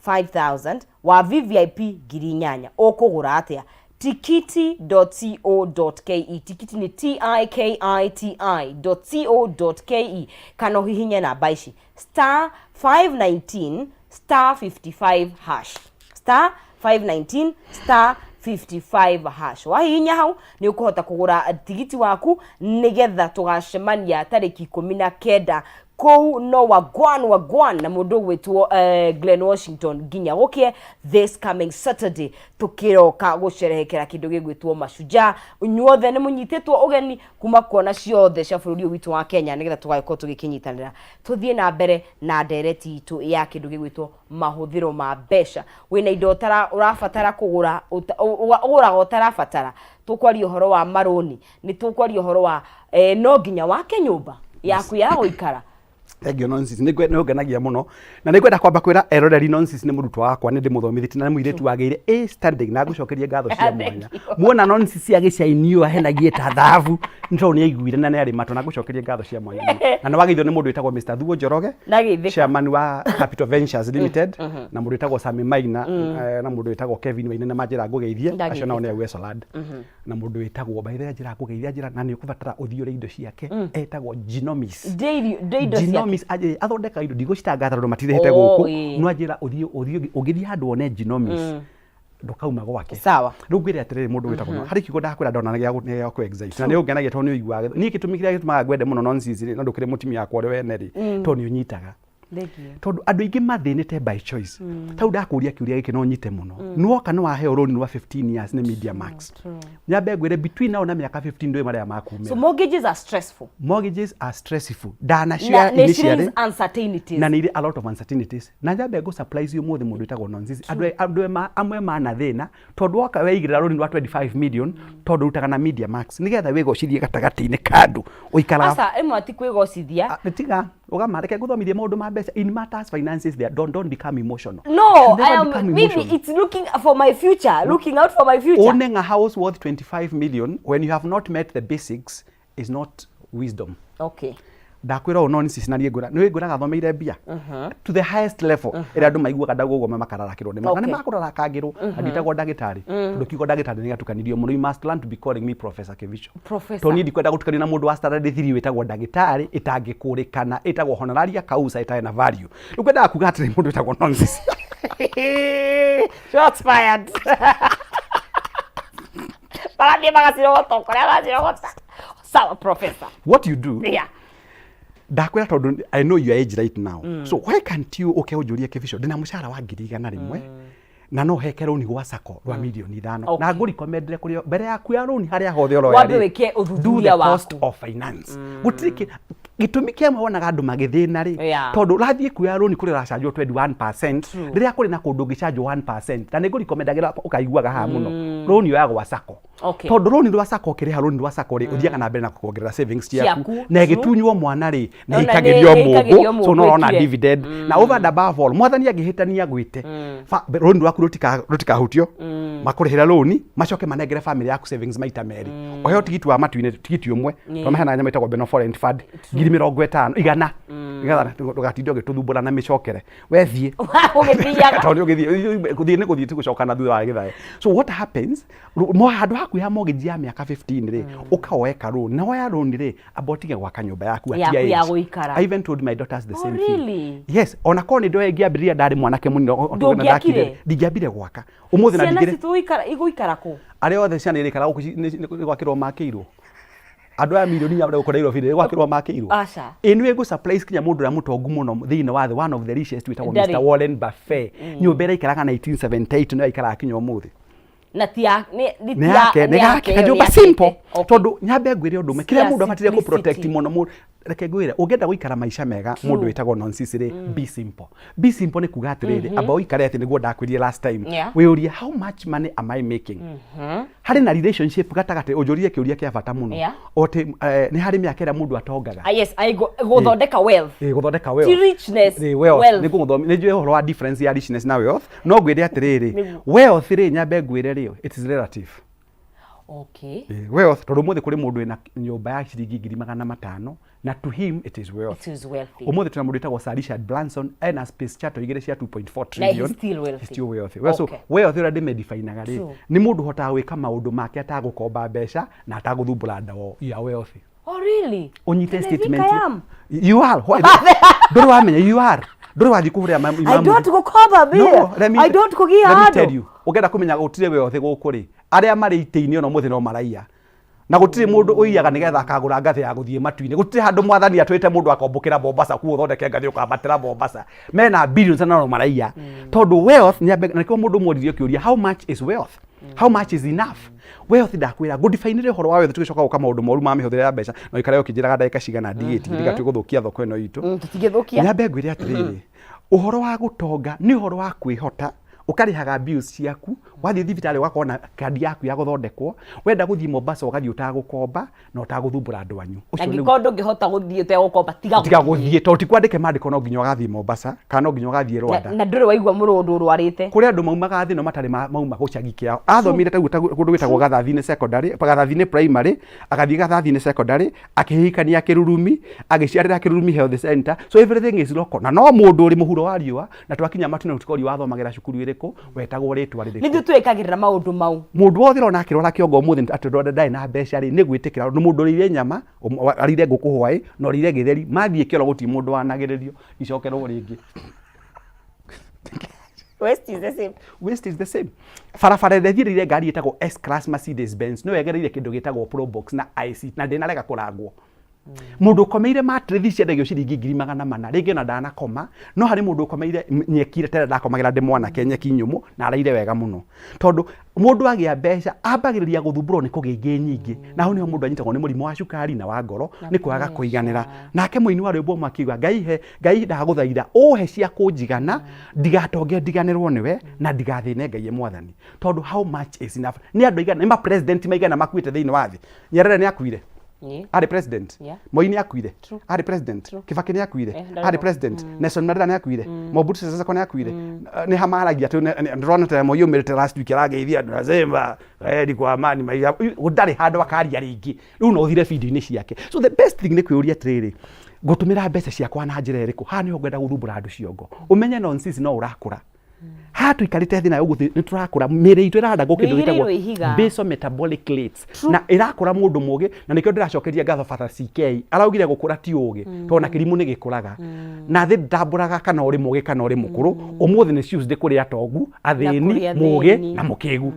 5000, wa VVIP 8000. Ũkũgũra atĩa? tikiti.co.ke. Tikiti nĩ tikiti.co.ke, kana ũhihinye namba ici, *519*55#, *519*55#. Wahihinya hau nĩ ũkũhota kũgũra tigiti waku, nĩgetha tũgacemania tarĩki 19 kũu no wagwan wagwan na mũndũ ũgwĩtwo Glenn Washington nginya gũkĩe this coming Saturday, tũkĩroka gũcerehekera kĩndũ gĩgwĩtwo Mashujaa. Inyuothe nĩ mũnyitĩtwo ũgeni kuma kuona ciothe cia bũrũri ũyũ witũ wa Kenya, nĩgetha tũgagĩkorwo tũgĩkĩnyitanĩra tũthiĩ na mbere na ndereti itũ ya kĩndũ gĩgwĩtwo mahũthĩro ma mbeca. Wĩna indo ũrabatara kũgũra, ũgũraga ũtarabatara. Tũkwaria ũhoro wa marũni, nĩ tũkwaria ũhoro wa no nginya wake nyũmba yaku ya gũikara. Thank you, Nonsense. Nĩ ũngenagia mũno na nĩ ngwenda kwamba kwĩra eroreri Nonsense nĩ mũrutwo wakwa, nĩ ndĩmũthomithĩtie na nĩ mũirĩtu wagĩire A standing, na ngũcokerie ngatho cia mwanya. Muona Nonsense agĩcainio ahenagie ta thabu nĩ tondũ nĩ aiguire na nĩ arĩ matũ, na ngũcokerie ngatho cia mwanya mũno. Na nĩ wageithio nĩ mũndũ wĩtagwo Mr. Thuo Njoroge, Ndageithĩka. chairman wa Capital Ventures Limited, na mũndũ wĩtagwo Sami Maina, na mũndũ wĩtagwo Kevin Wainene, manjĩra ngũgeithie. Acio nao nĩ a Westland. Na mũndũ wĩtagwo, by the way, njĩra ngũgeithia, njĩra na nĩ ũkũbatara ũthiĩ ũrĩe indo ciake, etagwo Genomis. Ndĩ indo ciake. Genomis athondekaga indo, ndigũcitangatha tondũ matirĩhĩte Oh, gũkũ. No anjĩra ũthiĩ ũgĩthiĩ handũ wone Genomis. Ndũkauma gwake. Sawa. Rĩu ngwĩre atĩrĩrĩ, mũndũ wĩtagwo no harĩ kiugo ndakwĩra ndona nĩ gĩa kũ excite na nĩ ũngenagia tondũ nĩ ũiguaga. Niĩ gĩtũmi kĩrĩa gĩtũmaga ngwende mũno nonsense rĩ, na ndũkĩrĩ mũtumia wakwa ũrĩ wene rĩ, tondũ nĩ ũnyitaga. Thengiũ. Tondũ andũ aingĩ mathĩnĩte by choice. Tau ndakũria kĩũria gĩkĩ no nyite mũno. Nĩwoka nĩ waheo rũni rwa 15 years nĩ Media Max. Nyambe ngwĩre, between now na mĩaka 15 ndũĩ marĩa makumĩra. So mortgages are stressful. Mortgages are stressful. Na Ndanacioya nĩ initially cirĩ uncertainties. Na nĩ irĩ a lot of uncertainties. Na nyambe ngũ surprise ũmũthĩ, mũndũ wĩtagwo nonsense, andũ amwe mana thĩna tondũ woka weigĩrĩra rũni rwa 25 million tondũ rutaga na Media Max nĩgetha wĩgocithie gatagatĩ-inĩ ka andũ ũikaraga. Aca, ĩmwe ti kwĩgocithia. Ah, tiga ũgama, reke ngũthomithie maũndũ ma mbeca. In matters finances there, don't become emotional. No, Never I am become maybe emotional. it's looking for my future, looking out for my future. Owning a house worth 25 million when you have not met the basics is not wisdom. Ndakwĩra ũũ, no nĩ na niĩ ngwĩra nĩ ngwĩraga thomeire mbia to the highest level ĩrĩa andũ maiguaga ndauga ũguo makararakĩrwo nĩ na nĩ makũrarakangĩrwo na nditagwo ndagĩtarĩ tondũ kiugo ndagĩtarĩ nĩ gĩatukanirio mũno. You must learn to be calling me Professor Kibicho. Professor. Tondũ niĩ ndikwenda gũtukanio na mũndũ wa standard 3 wĩtagwo ndagĩtarĩ ĩtangĩkũrĩkana, ĩtagwo honoraria causa ĩtarĩ na value. Rĩu kwendaga kuga atĩrĩ, mũndũ wĩtagwo nonsense. Shots fired. Magathiĩ magacirogota kũrĩa magacirogota. Sawa, professor. What you do, ndakwĩra tondũ I know your age right now, so why can't you ũke ũnjũrie, "Kĩbico, ndĩna mũcara wa 100,000 na no heke rũni gwa sacco rwa 5 mirioni?" Na ngũrecommendere kũrĩ mbere yaku ya rũni harĩa hothe ũroya Wambe rĩ, wĩke do ũthuthuria the cost waku. of finance. Gũtirĩ gĩtũmi kĩamwe wonaga andũ magĩthĩna rĩ, tondũ ũrathiĩ kuoya rũni kũrĩa ũracanjwo 21% rĩrĩa kũrĩ na kũndũ ũngĩcanjwo 1%. Na nĩ ngũrecommendagĩra ũkaiguaga haha mũno rũni oya gwa sacco, tondũ rũni rwa sacco, ũkĩrĩha rũni rwa sacco rĩ, ũthiaga na mbere na kuongerera savings ciaku. Ciaku, Na true. ĩgĩtunywo mwana rĩ, nĩ Ona ĩikagĩrio nĩ ĩikagĩrio mũngũ, so no ũrona mũngũ. dividend. Na over and above all, mwathani angĩhĩtania gwĩte rũni rwaku rũtikahutio, makũrĩhĩre rũni macoke manengere family yaku savings maita merĩ. Ũheo tigiti wa matu-inĩ, tigiti ũmwe tũmaheanaga nyamũ ĩtagwo benevolent fund 50,000 igana, nĩgetha ndũgatinde ũgĩtũthumbũra na mĩcokere wethiĩ. Ũgĩthiaga. Tondũ ũgĩthiĩ gũthiĩ nĩ gũthiĩ, ti gũcoka na thutha wa gĩthae. So what happens, handũ ha kuoya mortgage ya mĩaka 15 rĩ, ũkaoe rũni, na woya rũni rĩ, amba ũtige gwaka nyũmba yaku at Yaku your ya age. gũikara. I even told my daughters the Oh, same really? thing. Yes, ona korwo nĩ ndoĩ ngĩambĩrĩria ndarĩ mwanake mũnini Ndũngĩakire? Ndingĩambire gwaka ũmũthĩ na Ciana ndingĩrĩ citũ igũikara kũ? Arĩa othe ciana irĩikara gũkũ nĩ gwakĩrwo makĩirwo. Andũ aya 4 mirioni marĩa gũkũ Nairobi nĩ gwakĩrwo makĩirwo. Aca. Ĩ nĩ ngũ surprise kinya mũndũ ũrĩa mũtongu mũno thĩinĩ wa thĩ, one of the richest, wĩtagwo Ndarĩ. Mr Warren Buffett, nyũmba ĩrĩa aikaraga 1978 nĩyo aikaraga kinya ũmũthĩ. Na ti ya nĩ Nĩ yake, nĩ gake ĩyo kanyũmba nĩ simple. yakĩte. Tondũ nyambe ngwĩre ũndũ ũmwe kĩrĩa Cia mũndũ abatire kũ protect simplicity. mũno. Reke ngwĩre, ũngĩenda gũikara maica mega, mũndũ wĩtagwo nonsense rĩ, be simple. Be simple nĩ kuga atĩrĩrĩ, amba ũikare atĩ nĩguo ndakwĩrire last time, wĩũrie, "How much money am I making?" Harĩ na relationship gatagatĩ. Ũnjũrie kĩũria kĩa bata mũno. Atĩ nĩ harĩ mĩaka ĩrĩa mũndũ atongaga. Ah, yes, gũthondeka wealth. Ĩ, gũthondeka wealth. Ti richness, Ĩ, wealth. Wealth. Nĩ ngũgũthomi nĩ njũĩ ũhoro wa difference ya richness na wealth. No ngwĩre atĩrĩrĩ, Nĩguo. wealth rĩ, nyambe ngwĩre rĩ, it is relative. Ĩ, wealth, tondũ ũmũthĩ kũrĩ mũndũ wĩna nyũmba ya ciringi 500,000 na to him it is wealth. It is wealthy. Ũmũthĩ twĩna mũndũ wĩtagwo Sir Richard Branson, ena space shuttle igĩrĩ cia 2.4 Na he's trillion. still wealthy. He's still wealthy. Well, so wealth ũrĩa ndĩmedefinaga rĩ, nĩ mũndũ ũhotaga gwĩka maũndũ make atagũkomba mbeca na atagũthumbũra ndao. You are wealthy. Oh, really? Ũnyite And I think statement. I am. You are. Ndũrĩ wamenya you are, ndũrĩ wathiĩ kũhũrĩra I don't gũkomba mbia. No, let me, I don't kũgia let me andũ. tell you, ũngĩenda kũmenya gũtirĩ wealth gũkũ rĩ, arĩa marĩ itĩ-inĩ ona ũmũthĩ no maraiya, na gũtirĩ mũndũ ũiyaga nĩgetha akagũra ngathĩ ya gũthiĩ matu-inĩ. Gũtirĩ handũ mwathani atwĩte mũndũ akombũkĩra Mombasa kuo ũthondeke ngathĩ ũkambatĩra Mombasa. Mena billions na no maraiya, tondũ wealth nĩ na nĩkĩo mũndũ mworirie kĩũria, "How much is wealth? How much is enough?" Wealth, ndakwĩra ngũdefinire ũhoro wa wealth, tũgĩcoka gũka maũndũ moru ma mĩhũthĩre ya mbeca. No ikare ũkĩnjĩraga ndagĩka cigana ndigĩtie ndigatue gũthũkia thoko ĩno itũ. Tũtingĩthũkia. Nyambe ngwĩre atĩrĩrĩ, ũhoro wa gũtonga nĩ ũhoro wa kwĩhota, ũkarĩhaga bills ciaku, wathiĩ thibitarĩ ũgakorwo na kandi yaku ya gũthondekwo, wenda gũthiĩ Mombasa ũgathiĩ ũtagũkomba na ũtagũthumbũra andũ anyu. Ũcio nĩguo- Angĩkorwo ndũngĩhota gũthiĩ ũtegũkomba, tiga tiga gũthiĩ, tondũ ti kwandĩke mandĩko no nginya ũgathiĩ Mombasa kana no nginya ũgathiĩ Rwanda. Na ndũrĩ waigua mũndũ ũrwarĩte. Kũrĩ andũ maumaga thĩ no matarĩ mauma gũcagi kĩao. Athomire taguo kũndũ gwĩtagwo Gathathi-inĩ secondary, Gathathi-inĩ primary, agathiĩ Gathathi-inĩ secondary, akĩhikania Kĩrurumi, agĩciarĩra Kĩrurumi Health Center. So everything is local, na no mũndũ ũrĩ mũhuro wa riũa na twakinya matu tũkorio wathomagĩra cukuru ĩrĩkũ, wetagwo rĩtwa rĩrĩkũ. Nĩ ithuĩ twĩkagĩrĩra maũndũ mau. Mũndũ wothe ũrona akĩrwara kĩongo ũmũthĩ atĩ ndona ndarĩ na mbeca rĩ, nĩ gwĩtĩkĩra nĩ mũndũ ũrĩire nyama, arĩire ngũkũ hwaĩ na ũrĩire gĩtheri, mathiĩ kĩoro gũtirĩ mũndũ wanagĩrĩrio icokerwo rĩngĩ. Waste is the same. Waste is the same. Barabara ĩrĩa ĩthiĩrĩire ngari ĩtagwo S class Mercedes Benz no yegereire kĩndũ gĩtagwo Probox na IC na ndĩnarega kũrangwo. Mũndũ ũkomeire mattress ciendagio ciringi 400,000, rĩngĩ ona ndanakoma, no harĩ mũndũ ũkomeire nyeki ĩrĩa ndakomagĩra ndĩ mwanake, nyeki nyũmũ, na araire wega mũno. Tondũ mũndũ agĩa mbeca ambagĩrĩria gũthumbũrwo nĩ kũgĩa ingĩ nyingĩ, na hau nĩho mũndũ anyitagwo nĩ mũrimũ wa cukari na wa ngoro nĩ kwaga kũiganĩra. Nake mũini wa rwĩmbo ũmwe akiuga, Ngai he, Ngai ndagũthaitha ũhe cia kũnjigana, ndigatonge ndiganĩrwo nĩwe, na ndigathĩne Ngai e mwathani. Tondũ how much is enough? Nĩ andũ aigana, nĩ ma president maigana makuĩte thĩinĩ wa thĩ? Nyerere nĩ akuire? Arĩ president. Moi nĩ akuire? Arĩ president. Kibaki nĩ akuire? Ndarĩ Arĩ ho. president. Nelson Mandela nĩ akuire? Mobutu Sese Seko nĩ akuire? Nĩ ha maragia atĩ ndĩrona ta Moi aumĩrĩte last week arageithia andũ nasema heri kwa amani maisha. Ndarĩ handũ akaria rĩngĩ. Rĩu no ũthire video-inĩ ciake. So the best thing nĩ kwĩyũria atĩrĩrĩ, ngũtũmĩra mbeca ciakwa na njĩra ĩrĩkũ? Haha nĩho ngwenda gũthumbũra andũ ciongo. Ũmenye nonsense no ũrakũra. Haha tũikarĩte thĩ nayo ũguo nĩ tũrakũra, mĩĩrĩ itũ ĩrandagwo kĩndũ Ndũigĩrĩirwo gĩtagwo ihiga. basal metabolic rates, na ĩrakũra mũndũ mũgĩ, na nĩkĩo ndĩracokeria ngatho Father CK araugire gũkũra ti ũgĩ, tondũ na kĩrimũ nĩ gĩkũraga, na thĩ ndambũraga kana ũrĩ mũgĩ kana ũrĩ mũkũrũ. Ũmũthĩ nĩ Tuesday kũrĩ atongu, athĩni, kũrĩ mũgĩ athĩni. na mũkĩgu.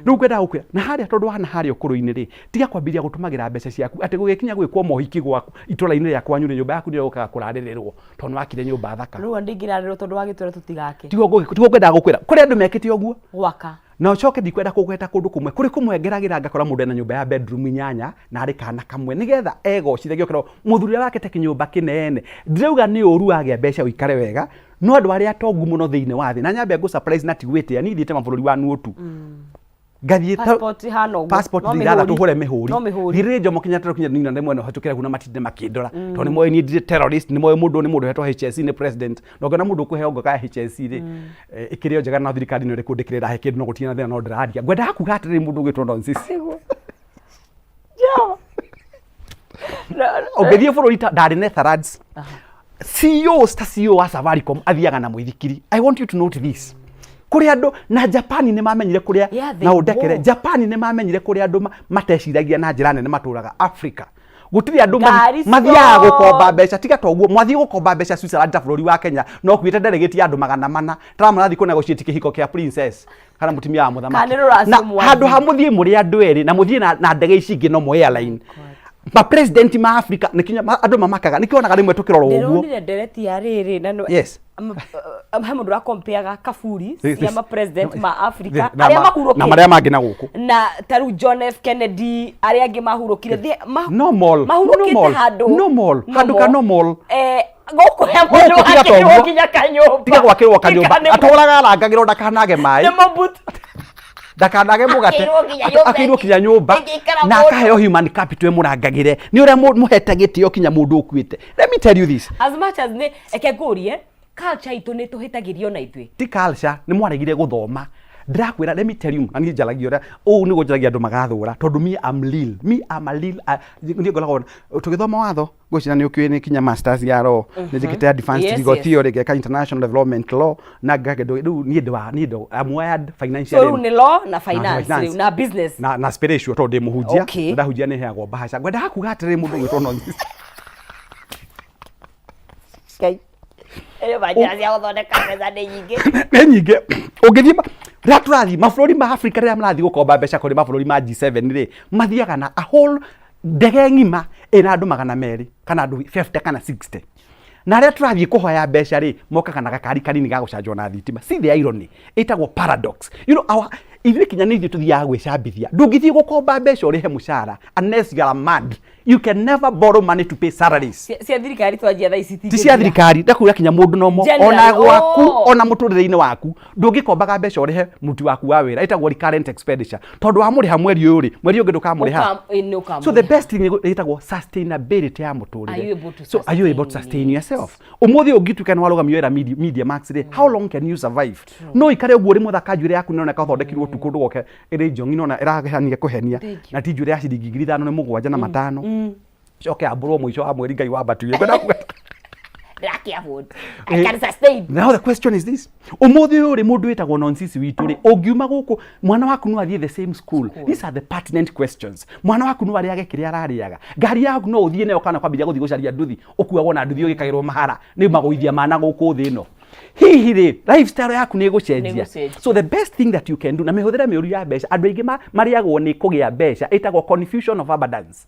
Rĩu ngwendaga gũkwĩra na harĩa, tondũ wana harĩa ũkũrũ-inĩ rĩ, tiga kwambĩrĩria gũtũmagĩra mbeca ciaku atĩ gũgĩkinya gwĩkwo mohiki gwaku itũra-inĩ rĩa kwanyu rĩ, nyũmba yaku nĩyo yũkaga kũrarĩrĩrwo tondũ nĩ wakire nyũmba thaka. Rĩu ndingĩrarĩrwo tondũ wagĩtwĩra tũtigake. Tiguo ngwendaga gũkwĩra kũrĩ andũ mekĩte ũguo. Gwaka. Na ũcoke ndikwenda kũgweta kũndũ kũmwe, kũrĩ kũmwe ngeragĩra ngakora mũndũ ena nyũmba ya bedroom inyanya na arĩ kana kamwe, nĩgetha egocithagia ũkerwo mũthuri ũrĩa wakĩte kĩnyũmba kĩnene. Ndirauga nĩ ũru wagĩa mbeca ũikare wega, no andũ arĩa atongu mũno thĩinĩ wa thĩ, na nyambe ngũ surprise na ti gwĩtĩa, niĩ thiĩte mabũrũri wa nuotu, ngathiĩ Passport hana ũguo. Passport No ithathatũ mĩhũri. hũre mĩhũri. No mĩhũri. Thiĩrĩre Jomo Kenyatta kinya nina ndemwe no hatũkĩra kuna matinde makĩndora, tondũ nĩ moĩ niĩ ndirĩ terrorist, nĩ moĩ mũndũ ũyũ nĩ mũndũ ũhetwo HSC nĩ president, na ũngĩona mũndũ ũkũheo ngoga ya HSC rĩ, ĩkĩrĩ o njega, na thirikari nĩ ĩrĩ kũndĩkĩrĩra he kĩndũ, no gũtirĩ na thĩna, no ndĩraria ngwendaga kuga atĩrĩrĩ, mũndũ ũgwĩtwo nonsense. Jehova. Ũngĩthiĩ bũrũri ta ndarĩ Netherlands, CEO ta CEO wa Safaricom athiaga na mũithikiri. I want you to note this. Kũrĩ andũ na Japan nĩ mamenyire kũrĩa Yeah, they na ũndekere go. Japan nĩ mamenyire kũrĩa andũ mateciragia na njĩra nene matũraga Africa. Gũtirĩ andũ Ngari mathiaga gũkomba mbeca, tiga toguo mwathiĩ gũkomba mbeca Switzerland ta bũrũri wa Kenya no kuĩte delegate ya andũ 400 tara mũrathiĩ kũ negotiate kĩhiko kĩa princess kana mũtumia wa mũthamaki. Kana nĩ rũracio Na mwathiĩ. handũ ha mũthiĩ mũrĩ andũ erĩ na mũthiĩ na ndege ici ingĩ no airline, ma president ma Africa nĩ kinya andũ mamakaga, nĩkĩo onaga rĩmwe tũkĩrorwo ũguo. Ndĩronire ndereti ya rĩrĩ na he mũndũ ũrakompeaga kaburi cia ma president ma Africa na arĩa mahurũkĩte na marĩa mangĩ na gũkũ. Na ta rĩu John F Kennedy, arĩa angĩ mahurũkire Normal. mahurũkĩte Normal. handũ Normal. Handũ ka normal. Gũkũ he mũndũ Gũkũ tiga wakĩrwo toguo. nginya kanyũmba. Tiga gwakĩrwo kanyũmba. Tiga Atũraga arangagĩrwo ndakanage maĩ, nĩ Mobutu. ndakanage mũgate. Akĩirwo nginya nyũmba Akĩirwo kinya nyũmba ĩngĩikara na mũndũ. akaheo human capital ĩmũrangagĩre nĩ ũrĩa mũhete gĩtĩo kinya mũndũ ũkuĩte. Let me tell you this. As much as nĩ eke ngũrie, culture itũ nĩ tũhĩtagĩrio na ithuĩ. Ti culture, nĩ mwaregire gũthoma. Ndĩrakwĩra, let me tell you, na niĩ njaragia ũrĩa ũũ nĩguo njaragia andũ magathũra, tondũ me am real, me am a real, niĩ ngoragwo tũgĩthoma watho, ngwĩciria nĩ ũkĩũĩ nĩ kinya masters ya law nĩ njĩkĩte, advanced legal theory, ngeka international development law na ngeka kĩndũ. Rĩu niĩ ndĩ wa niĩ ndĩ I'm wired So financially. rĩu nĩ law na finance. Finance. Rĩu na business. Na spiritual, tondũ ndĩ mũhunjia. Na ndahunjia nĩ heagwo mbahaca. Ngwendaga kuga atĩrĩrĩ, mũndũ ũgwĩtwo nonsense. Ngai. Ĩyo manjĩra cia gũthondeka mbeca nĩ nyingĩ. Nĩ nyingĩ. Ũngĩthiĩ rĩrĩa tũrathiĩ mabũrũri ma Africa, rĩrĩa marathiĩ gũkomba mbeca kũrĩ mabũrũri ma G7 rĩ, mathiaga na a whole ndege ng'ima ĩna andũ 200 kana andũ 50 kana 60, na arĩa tũrathiĩ kũhoya mbeca rĩ, mokaga na gakari kanini ga gũcanjwo na thitima. See the irony? Ĩtagwo paradox. You know, our ithuĩ kinya nĩ ithuĩ tũthiaga gwĩcambithia. Ndũngĩthiĩ gũkomba mbeca ũrĩhe mũcara unless you are mad. You can never borrow money to pay salaries. Cia thirikari twanjia thaa ici. Ti cia thirikari, ndakuga kinya mũndũ nomo. Generally, ona gwaku, ona mũtũrĩre-inĩ waku ndũngĩkombaga mbeca ũrĩhe mũruti waku wa wĩra. Ĩtagwo recurrent expenditure, tondũ wamũrĩha mweri ũyũ rĩ, mweri ũngĩ ndũkamũrĩha. Nĩ ũkamũrĩha. So the best thing ĩtagwo sustainability ya mũtũrĩre. Are you able to So are you able to sustain sustain yourself? Ũmũthĩ ũngĩtuĩka nĩ warũgamio wĩra Media Max rĩ, how long can you survive? No ikare ũguo ũrĩ mũthaka, njuĩrĩ yaku nĩroneka ũthondekirwo ũtukũ, ndũgoke ĩrĩ njong'i, nona ĩrahania kũhenia. Thank you. Na ti njuĩrĩ ya ciringi 5,000 nĩ mũgwanja na matano, coke ambũrwo mũico wa mweri. Ngai wambatuire. Ngwenda kuga Ndĩrakĩ afford. I can sustain. Now the question is this: ũmũthĩ ũyũ rĩ, mũndũ wĩtagwo nonsense witũ rĩ, ũngiuma gũkũ, mwana waku no athiĩ the same school? These are the pertinent questions. Mwana waku no arĩage kĩrĩa ararĩaga? Ngari yaku no ũthiĩ nayo kana kwambĩrĩria gũthiĩ gũcaria nduthi, ũkuagwo na nduthi ũgĩkagĩrwo mahara nĩ magũithia mana gũkũ thĩ ĩno? Hihi rĩ, lifestyle yaku nĩ ĩgũcenjia? Nĩ ĩgũcenjia. So the best thing that you can do, na mĩhũthĩre mĩũru ya mbeca, andũ aingĩ marĩagwo nĩ kũgĩa mbeca, ĩtagwo confusion of abundance,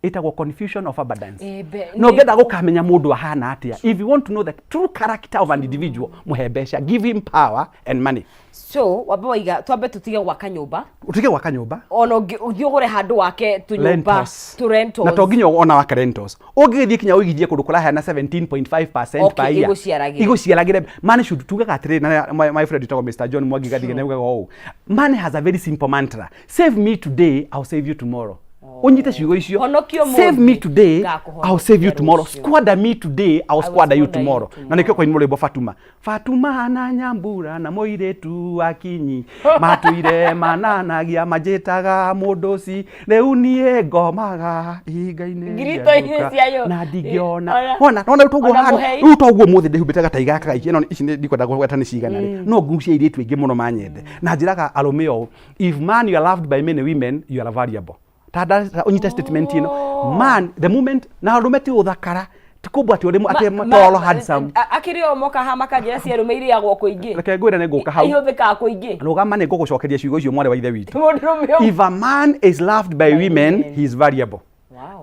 ĩtagwo confusion of abundance. Na ũngĩenda gũkamenya mũndũ ahana atĩa, if you want to know the true character of an individual, mũhe mbeca, give him power and money. So wambe waiga twambe tũtige gwaka nyũmba. Ũtige gwaka nyũmba. Ona ũthiĩ ũgũre handũ wake tũnyũmba. Rentals. Tũ rentals. Na to nginya ona wake rentals, ũngĩgĩthiĩ kinya ũigithie kũndũ kũraheana 17.5% per year. Igũciaragĩre. Igũciaragĩre. Money should, tugaga atĩrĩrĩ, na my friend wĩtagwo Mr John Mwangi Gathige nĩaugaga ũũ, money has a very simple mantra: save me today, I'll save you tomorrow. Ũnyite ciugo icio. Honokia ũmũthĩ, Save me today, ngakũhonokia I'll save you tomorrow. rũciũ. Squander me today, I'll squander you squander you tomorrow. Na nĩkĩo kwainwo rwĩmbo Fatuma, Fatuma na Nyambura na mũirĩtu wa Kinyi matũire mananagia manjĩtaga mũndũ ci rĩu niĩ ngomaga ihinga-inĩ rĩa Ngirito-inĩ nduka ciayo. na ndingĩona. Ona Wona rĩu toguo ona hana mũhei. rĩu toguo mũthĩ ndĩhumbĩte gatai gaka gaiki ĩno ici ndikwenda kũgweta nĩ cigana rĩ, no ngucie airĩtu aingĩ mũno manyende na njĩraga arũme ũũ: if man, you are loved by many women, you are valuable. Ta ũnyite statement ĩno. Man, the moment na arũme ti ũthakara, ti kũmbwo atĩ ũrĩ atĩ tall, handsome. Akĩrĩ o moka haha makanjĩra cia arũme irĩagwo kũingĩ. Reke ngwĩre, nĩ ngũka hau. Ihũthĩkaga kũingĩ. Rũgama, nĩ ngũgũcokeria ciugo icio, mwarĩ wa ithe witũ. Mũndũrũme ũmwe. If a man is loved by women, women, he is valuable.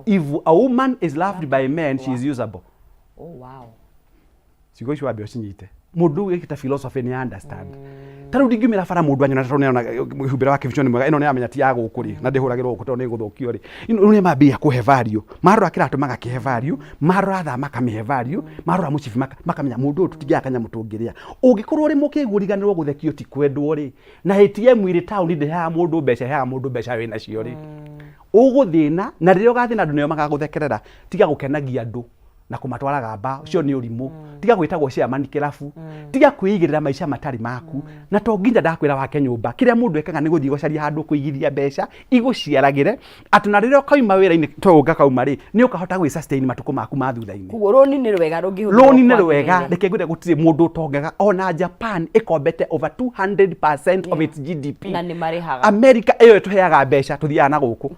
If a woman is loved by men, she is usable. Ciugo icio wambe ũcinyite. Mũndũ wĩkĩte philosophy nĩ understand. Ta rĩu ndingiumĩra bara mũndũ anyona, tondũ nĩarona mwĩhumbĩre wa kĩbico nĩ mwega, ĩno nĩamenya ti ya gũkũ rĩ, na ndĩhũragĩrwo gũkũ tondũ nĩ gũthũkio rĩ. Rĩu nĩ mambia kũhe value, marora kĩratũ magakĩhe value, marora thaa makamĩhe value, marora mũcibi makamenya mũndũ ũyũ tũtingĩaga kanyamũ tũngĩrĩa. Ũngĩkorwo ũrĩ mũkĩgu, ũriganĩrwo gũthekio ti kwendwo rĩ, na ATM ĩrĩ taũni ndĩheaga mũndũ mbeca, ĩheaga mũndũ mbeca wĩnacio rĩ, ũgũthĩna, na rĩrĩa ũgathĩna andũ nĩo magagũthekerera. Tiga gũkenagia andũ na kũmatwaraga mba ũcio nĩ ũrimũ. Tiga gwĩtagwo chairman kĩrabu, tiga kwĩigĩrĩra maica matarĩ maku. Na to nginya ndakwĩra wake nyũmba. Kĩrĩa mũndũ ekaga nĩ gũthiĩ gũcaria handũ kũigithia mbeca igũciaragĩre, atĩ na rĩrĩa ũkauma wĩra-inĩ to ũngakauma rĩ, nĩ ũkahota gwĩ sustain matukũ maku ma thutha-inĩ. Koguo rũni nĩ rwega rũngĩhũthĩrwo Rũni nĩ kwagĩrĩire. Rwega. Reke ngwĩre, gũtirĩ mũndũ ũtongaga. Ona Japan ĩkombete over 200% of its GDP. Na nĩ marĩhaga. America ĩyo ĩtũheaga mbeca tũthiaga na gũkũ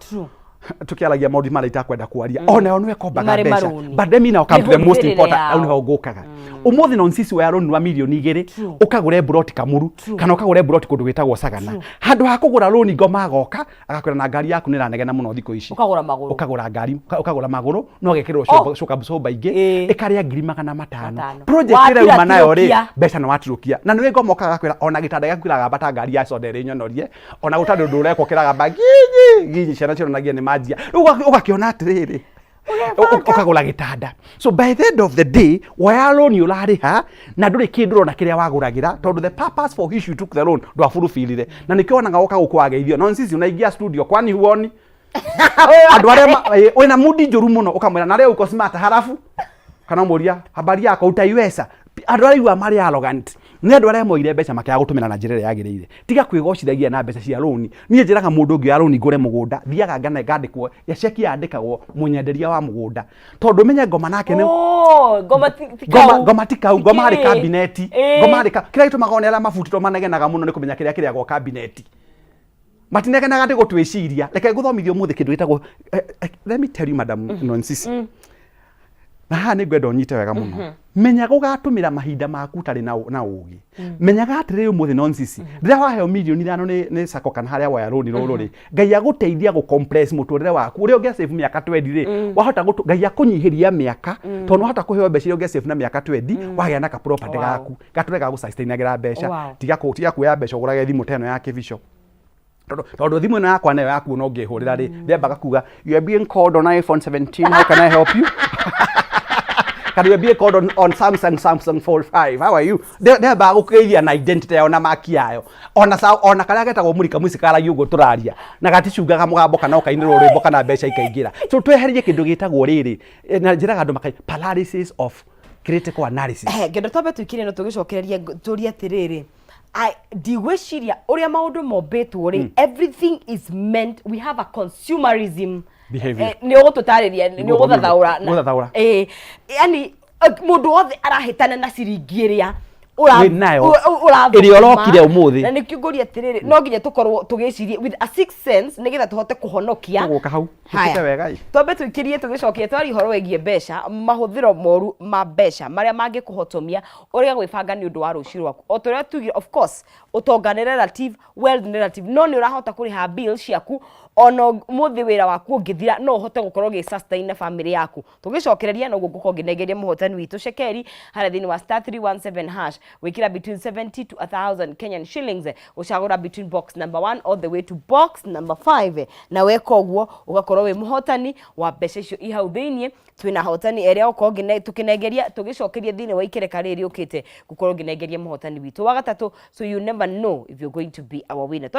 tũkĩaragia maũndũ marĩa itakwenda kwaria, ona yo nĩ ĩkombaga Marĩ mbeca. marũni. But let me now come to the most Mĩhũthĩrĩre important. yao. Hau nĩho ngũkaga. Ũmũthĩ no nsisi woya rũni rwa mirioni 2 ũkagũre mburoti Kamuru kana ũkagũre mburoti kũndũ gwĩtagwo Sagana. Handũ ha kũgũra rũni, ngoma agoka agakwĩra na ngari yaku nĩ ĩranegena mũno thikũ ici. Ũkagũra magũrũ. Ũkagũra ngari, ũkagũra magũrũ no ũgekĩrwo coka coba ingĩ ĩkarĩa 500,000. Matano. Project ĩrĩa uma nayo rĩ, Watirũkia. mbeca nĩ watirũkia. Na nĩwe ngoma ũkaga kwĩra ona gĩtanda gĩaku kĩragamba ta ngari ya soda ĩrĩ nyonorie, ona gũtarĩ ũndũ ũrekwo, kĩragamba nginyi nginyi, ciana cionanagia nĩ manjia. Rĩu ũgakĩona atĩrĩrĩ, ũkagũra gĩtanda. So by the end of the day, woya loan ũrarĩha na ndũrĩ kĩndũ ũrona kĩrĩa wagũragĩra, tondũ the purpose for which you took the loan ndwabulufilire. Na nĩkĩo wonaga woka gũkũ wageithio no sisi unaingia studio, kwani huoni andũ arĩa wĩna mudi njũru mũno, ũkamwĩra na rĩu uko smart, halafu kana mũria habari yako utaiweza. Andũ arĩa aigua marĩ arrogant nĩ andũ arĩa moire mbeca makĩaga gũtũmĩra na njĩra ĩrĩa yagĩrĩire. Tiga kwĩgocithagia na mbeca cia rũni. Niĩ njĩraga mũndũ ũngĩoya rũni ngũre mũgũnda, thiaga ngana ngandĩkwo ya ceki, yandĩkagwo mũnyenderia wa mũgũnda, tondũ menye ngoma nake nĩ Oh, ngoma ti ngoma kau. Ngoma ti kau, ngoma harĩ Ĩĩ. kabineti. Ngoma harĩ kĩrĩa gĩtũmaga one arĩa mabutĩtwo manegenaga mũno nĩ kũmenya kĩrĩa kĩrĩagwo kabineti. Matinegenaga ndĩ gũtwĩciria. Reke ngũthomithie ũmũthĩ kĩndũ gĩtagwo let me tell you, madam Nonsisi, na haha nĩ ngwenda ũnyite wega mũno. Menya gũgatũmĩra mahinda maku ũtarĩ na ũgĩ. Menyaga atĩrĩrĩ, ũmũthĩ Nonsisi, rĩrĩa waheo mirioni 5 nĩ sacco kana harĩa woya rũni rũrũ rĩ, Ngai agũteithia gũ compress mũtũrĩre waku ũrĩa ũngĩa save mĩaka 20 rĩ, wahota Ngai akũnyihĩria mĩaka, tondũ wahota kũheo mbeca iria ũngĩa save na mĩaka 20, wagĩa na ka property gaku gatũre ga gũsustainagĩra mbeca. Tiga kuoya mbeca ũgũrage thimũ ta ĩno ya kĩbico, tondũ thimũ ĩno yakwa nayo yaku no ngĩhũrĩra rĩ, ndĩambaga kuga, "You are being called on iPhone 17, how can I help you?" kana, "You are being called on Samsung Fold 5, how are you?" Ndĩambaga gũkĩgeithia na identity yayo na maki yayo, ona ona karĩa getagwo mũrika mũici karagia ũguo tũraria na gaticungaga mũgambo kana ũkainĩrwo rwĩmbo kana mbeca ikaingĩra. So tweherie kĩndũ gĩtagwo rĩrĩ, na njĩraga andũ makai paralysis of critical analysis. Ngenda twambe tũikire no tũgĩcokereria tũrie atĩrĩrĩ, ndigwĩciria ũrĩa maũndũ mombĩtwo rĩ, everything is meant, we have a consumerism behavior. Nĩ ũgũtũtarĩria, nĩ ũgũthathaũra. Ngũthathaũra. Yani mũndũ wothe arahĩtana na ciringi ĩrĩa Wĩ nayo. Ĩrĩa ũrokire ũmũthĩ. Na nĩkĩo ngũria atĩrĩrĩ, no nginya tũkorwo tũgĩcirie with a sixth sense nĩgetha tũhote kũhonokia. Tũgũka hau. Haya. Tũkĩte wega ĩ. Twambe tũikĩrie tũgĩcokia twarie ũhoro wĩgiĩ mbeca, mahũthĩro moru ma mbeca marĩa mangĩkũhotomia ũrĩa gwĩbanga nĩ ũndũ wa rũciũ rwaku. O ta ũrĩa tugire, of course, ũtonga nĩ relative, wealth nĩ relative, no nĩ ũrahota kũrĩha bill ciaku ona ũmũthĩ wĩra waku ũngĩthira no ũhote gũkorwo ũgĩ sustain na family yaku. Tũgĩcokereria noguo ngũkorwo ngĩnengeria mũhotani witũ cekeri harĩa thĩinĩ wa *317# gwĩkĩra between 70 to 1000 Kenyan shillings, gũcagũra between box number 1 all the way to box number 5, na weka ũguo ũgakorwo wĩ mũhotani wa mbeca icio i hau thĩinĩ. Twĩna ahotani erĩ okorwo tũkĩnengeria tũgĩcokeria thĩinĩ wa ikereka rĩrĩ rĩũkĩte gũkorwo ngĩnengeria mũhotani witũ wa gatatũ. So you never know if you're going to be our winner. Twambe